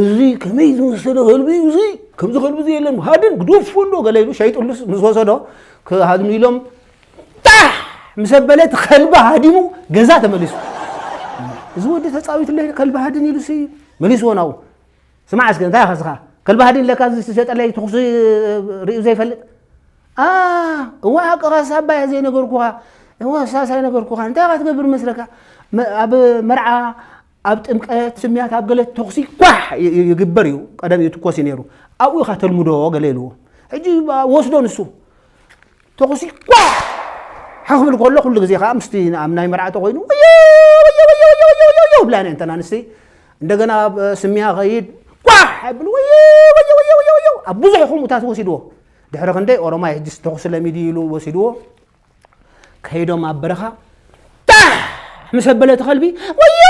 እዚ ከመይ ዝመሰለ ከልቢ እዩ እዚ? ከምዚ ከልቢ እዚ የለን። ሃድን ግደፎ እንዶ ገለ ኢሉ ሸይጥሉስ ምስ ወሰዶ ክሃድኑ ኢሎም ጣሕ ምስ ኣበለ እቲ ከልቢ ሃዲሙ ገዛ ተመሊሱ። እዚ ወዲ ተጻዊትለይ ከልቢ ሃድን ኢሉሲ መሊስዎ ናው። ስማዕ እስከ እንታይ ኢኻ እስኻ? ከልቢ ሃድን ለካ እዚ ዝሸጠለይ ተኹሲ ርእዩ ዘይፈልጥ? ኣ እዋ ቅቓስ ኣባያ ዘይነገርኩኻ። እዋ ሳሳይ ነገርኩኻ። እንታይ ኢኻ ትገብር መስለካ? መ- ኣብ መርዓ ኣብ ጥምቀት ስምያት ኣብ ገለ ተኹሲ ኳሕ ይ- ይ- ይግበር እዩ። ቀደም ይትኮስ እዩ ነይሩ። ኣብኡ ኢኻ ተልምዶ ገለ ኢልዎ። ሕጂ ወስዶ ንሱ ተኹሲ ኳሕ ሓኽብል ከሎ ኩሉ ግዜ ከዓ ምስቲ ኣብ ናይ መርዓ ተኮይኑ ወዮ ወዮ ወዮ ወዮ ወዮ ወዮ ብላና እንተና ንስቲ እንደገና ኣብ ስምያ ኸይድ ኳሕ ኣብል ወዮ ወዮ ወዮ ወዮ ወዮ ኣብ ብዙሕ ከምኡታት ወሲድዎ። ድሕሪ ክንደይ ኦሮማይ ሕጂ ተኹሲ ለሚዲ ኢሉ ወሲድዎ። ከይዶም ኣብ በረኻ ጣሕ ምስ ኣበለ እቲ ከልቢ ወዮ